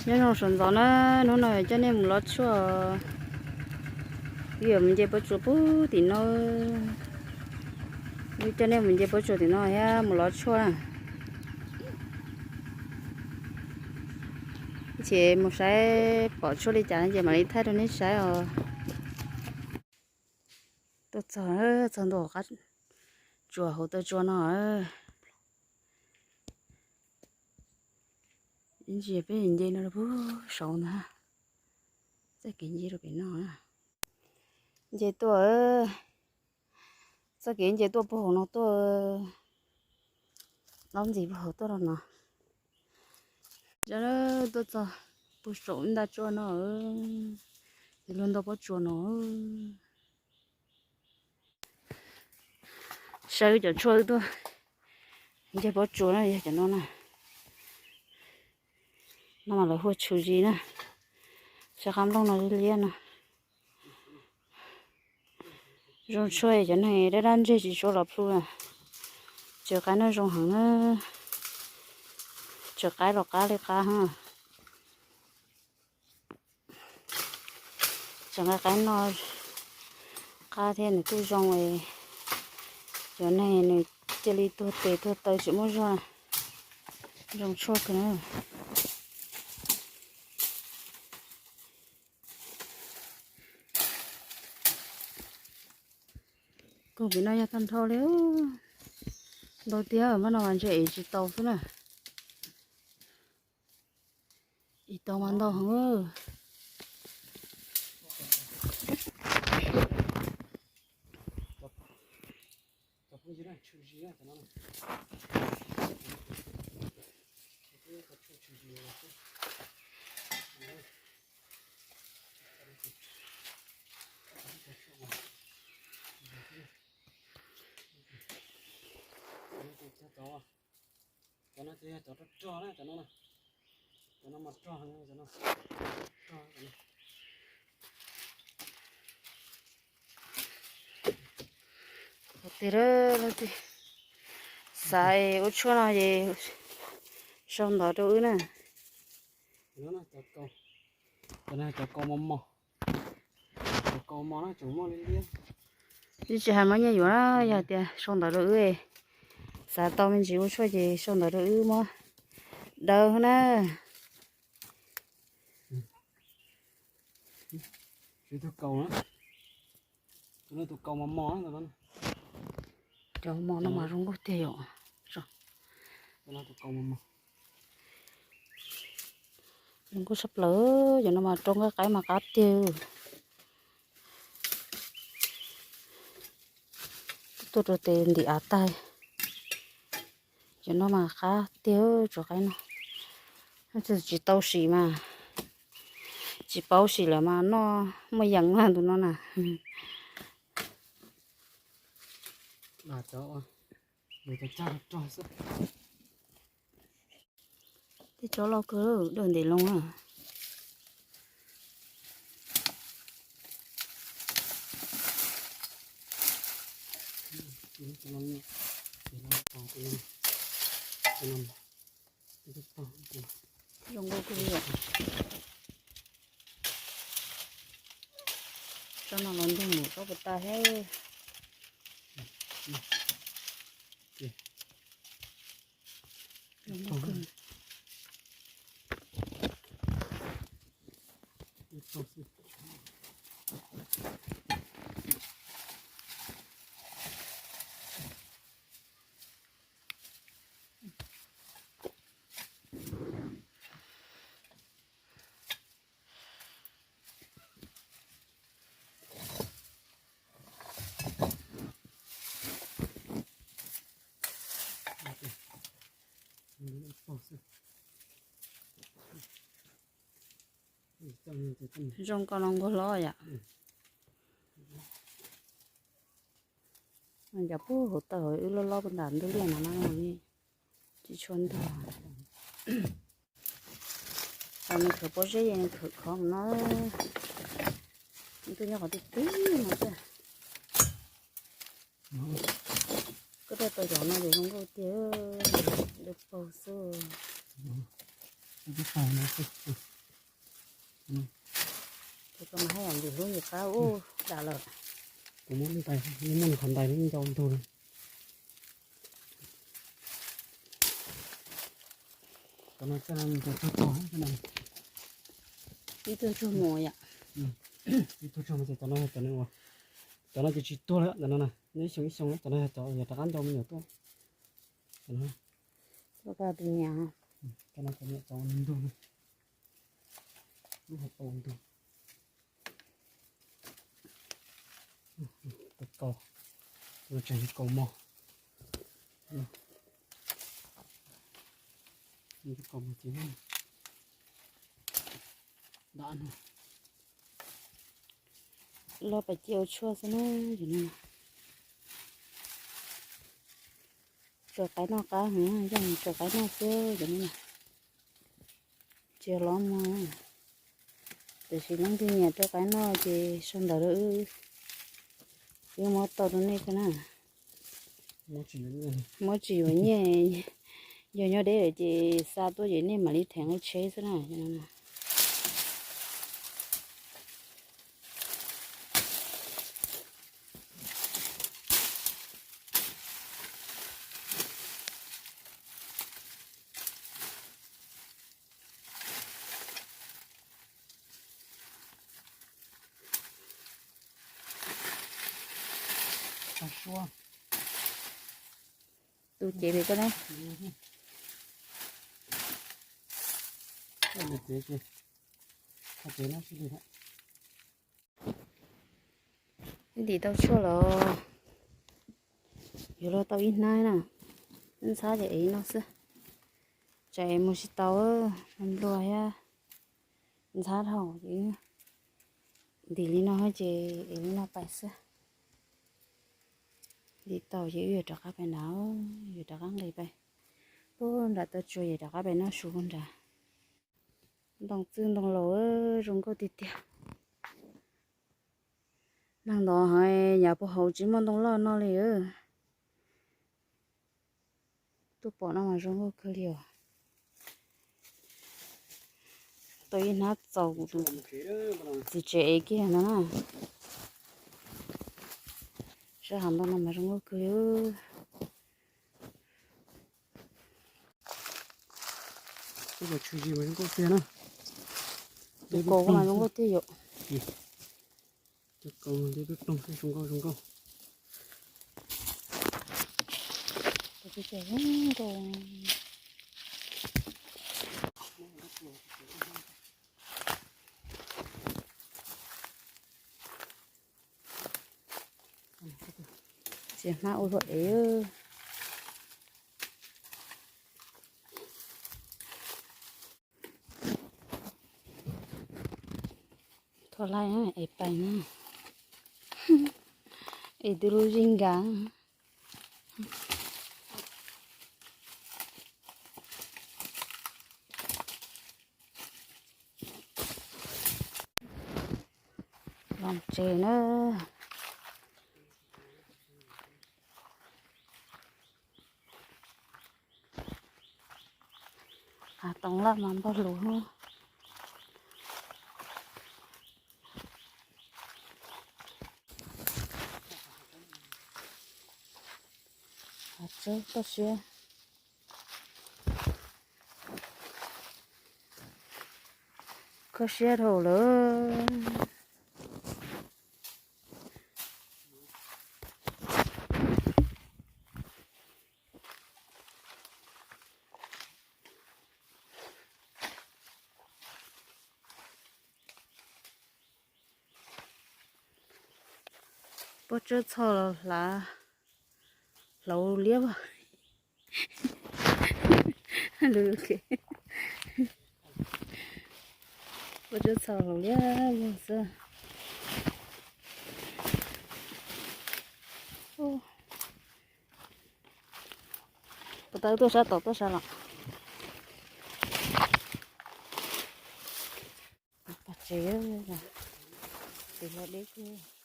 Nyob zoo sawv ntxov na, hnub no coj nej mus lov tshuaj. Wb yuav mus nce pob tsuas puag tim no. Wb coj nej mus nce pob tsuas tim no thiab mus lov tshuaj na. Ces mus saib pom tshuaj li cas ces mam li thaij rau nej saib os. Tuaj txog, txog ntua qab tsuas hauv taw tsua no. Ib ntsis peb nce no rau puag saud ntag. Txoj kev nce rau pem no. Nce tuaj, txoj kev nce tuaj puag hauv no tuaj, lob ntxiv puag hauv tuaj rau no. Tuaj txog puag saum ib nta tsua no, luag ntau pob tsuas no. Saib cov tshuaj tuaj nce pob tsuas na yog cov no na. No mas lawv hu ua tshwm zis na. Saib qab nplooj no liab liab no. Zoo tshuaj cov neeg dab dab ntseg tsis tshua los plhu na. Tseem qaib no zoo heev na. Tseem qaib los qab li qab. Tseem nqa qaib no qab thiab nws kuj zoo, cov neeg nws cia li tuag tes tuag taw tsis muaj zog. Zoo tshuaj kawg na. Koog pem no yog tag nrho li. Ntau tiag, mas no mas ntshe ev tsis tau xwb na. Ev tau mas ntau heev. Cov no ces yog cov rog rog na, cov no, cov no mas rog, cov no rog. Tiag, leej twg xav ua tshuaj no ces sau ntawv rau wb na. Cov no cov kaus mos mos, cov kaus mos no tseem muaj liab liab. Twb tsis hais muab nyiaj yuav na, yog tias sau ntawv rau wb, xav tau me ntsis ua tshuaj ces sau ntawv rau wb muab daws na. Tus kaus na, tus no tus kaus mos mos na. Cov mos no mas zoo nkauj tiag yom. Tus no tus kaus mos mos. Zoo nkauj sab plaws, cov no mas rau nqaij qaib mas qab tiag. Tuaj rau tes ntim av tag. Cov no mas qab tiag, tsuas qaib no. Tsis tau sim mas, tsis paub sim lawm mas noj muaj yees na tus no na. Tej tsob loj kawg, dawm ntev loo na. Zoo nkauj kawg li. Tsob no los ntug mus tsob puas tas thiab. Zoo koj no nquag hlob yom. Cov pub hauv taw hauv wb loj loj puag nram ntug liaj no na, tsis tshua ntug. Nws khawm pob zeb, nws khawm khov mus no. Nws tuaj nyob qhov twg twg no xwb. Koj rau tau cov no ces zoo nkauj tiag, dawb paug xwb. Ces koj mas haj yam ntxim hlub ntxim qab ub dam lawm. Kuv muab ntais, muab nws qhov ntais ncau ntug no. Cov no txaj no mus txog tog, ib tug tsuag mus yom. Ib tug tsuag mus ces cov no, cov no, cov no ces tsis tuag lawm, cov no na, nyob ib xyoo ib xyoo, cov no yog cov yog rov qab ncau me nyuam tuaj. Cov no, cov no cov niam cov ntug, lub hauv paus ntug. Tus kaus, tus tseem kaus mog. Tus kaus mog ces dam no. Los pais cia ua tshuaj xwb na, yog no. Tsuas qaib noj qab heev, yog tsuas qaib noj xwb yog no. Tsis los mus, tiam sis leej twg nyiam rau qaib noj ces sau ntawv rau wb, wb muab tau rau nej xwb na. Muab tsis yuav nyiaj, yog nyob deb lawm ces xa tuaj ces nej mam li theem nqi tsheb xwb na. Tus cev pem koj ne. Wb ntim tau tshuaj los yuav luag tau ib hnab na, ntxhab ces ev no xwb, tsam ev mus tsis tau, nplua thiab ntxhab dhau ces ntim li no ces ev li no pais xwb. Ntim tau ces wb yuav rov qab pais nrad, yuav rov qab nqis pais puag nram toj tsua ces rov qab pais noj su puag nrad. Ntoo txwj ntoo laus zoo nkauj tiag tiag. Neeg ntawd hais nyav puag hauv tsis muaj ntoo loj no li. Tuaj pom no mas zoo nkauj kawg li os. Tau ib hnab txaus kuv tus txiv tsev ev kiag no na. Sab hav ntoo no mas zoo nkauj kawg li. Tus kaus mas zoo nkauj tiag yom. Tus kaus mas zoo nkauj, zoo nkauj. Tsis hmab ua luaj ev. Thov laij es pais na, es twb lub zis nkag. Los tsev na. Hav toov loj mas npog lus. Hav tsawb koj siab, koj siab dhau lawm. Pob tsawb txho los hlav hlaus liab. Pob tsawb txho hlaus liab yog xwb. Puas tau tuaj sab tod tuaj sab los. Pov tsev, tus hluas deb kawg.